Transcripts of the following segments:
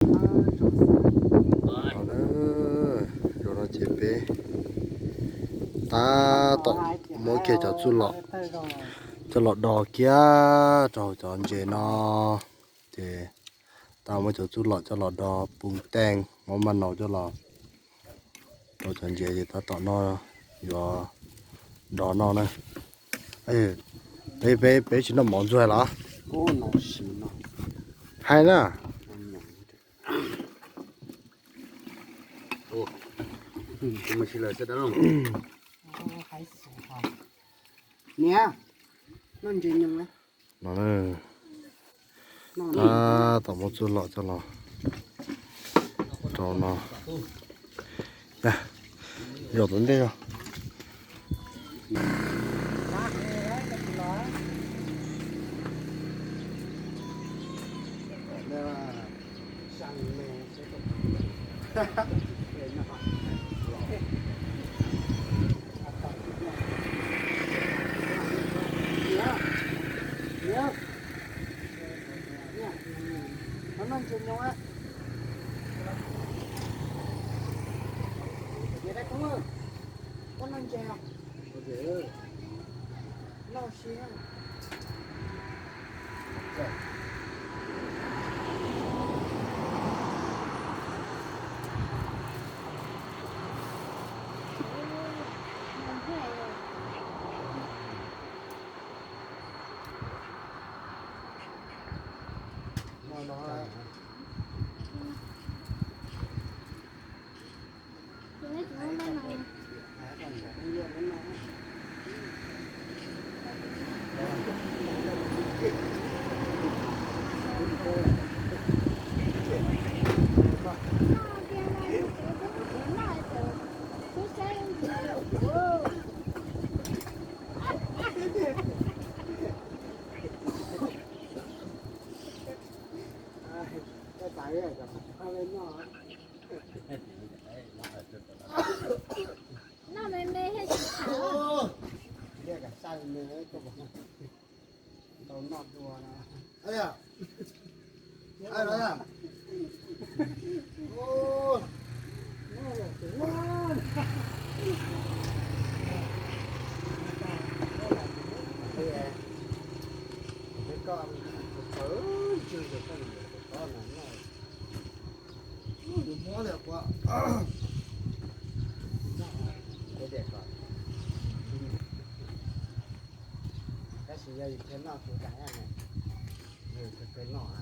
Zaum no ces peb tab tom muab kiag cov txuj lom coj los do kiag rau cov ntses no. Ces tab muab cov txuj lom coj los do pus teej, muab maj nau coj los rau cov ntses ces tab tom no yuav do noj na. Peb, peb tsis noj mov ntxuag los? Hais na. Niam, noj ntses nyoos. No, tab tom muab txuj lom coj los rau no. Zom tom ntej zog. Noj me me thiaj tsis tshav. Tau noj dua no. Tab sis yog yus qhia noj kuv tas, yus qhia noj.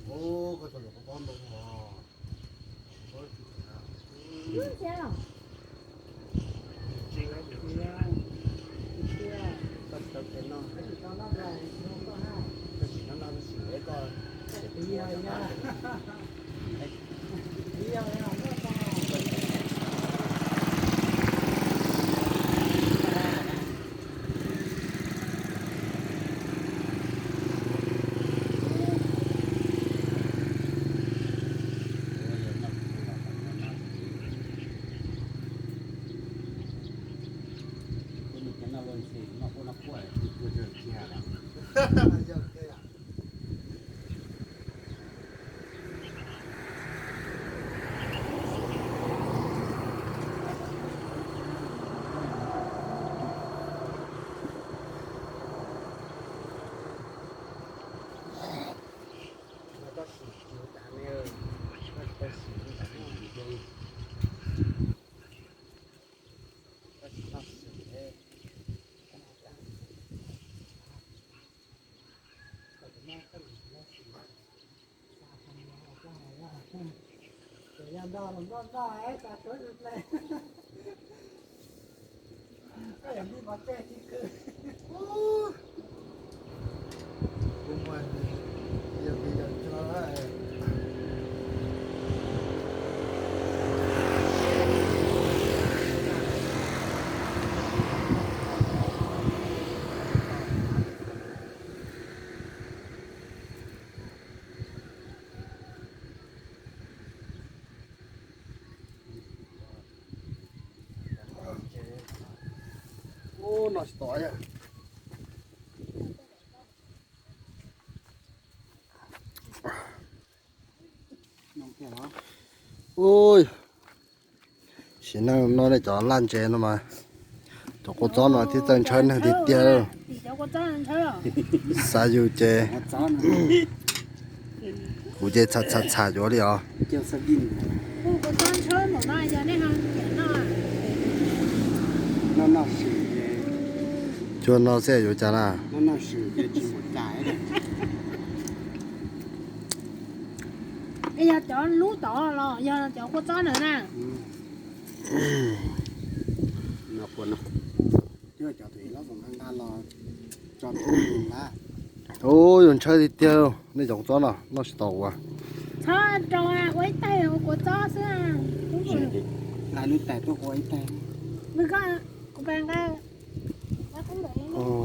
Ua, koj tau lus koj paub ntau os. Ub, no tsis tau yom. Ui, sim neej no nej cov laj ntses no mas, cov kua txob no thiaj txawj ntshaw neeg tiag tiag. Xav yus ces, kuv ces txham txham txham yuav li os. Cuag no xwb yuav cas na. Yog cov lub tod los yog cov kua txob ntawd na? Ub, yuav ntshaw tiag tiag, nej cov kua txob no noj tsis tau ua. Txhob rau ua ib tais ua kua txob xwb.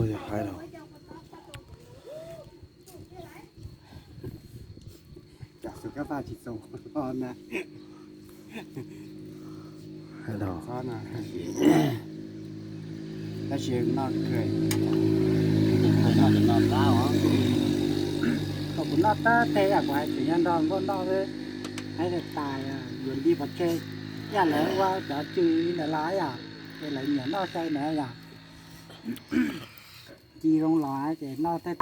Yog hais los, hais los, tab sis no, no tab, kuv noj tab teg yam kuv hais tias nyob nrog nkauj noj xwb, hais tas tas yuav li pov tseg, yam lawv ua cov cw ntawd los yom, ces lawv nyiam noj xyaw ntawd yom, ci zoo los ces noj tag.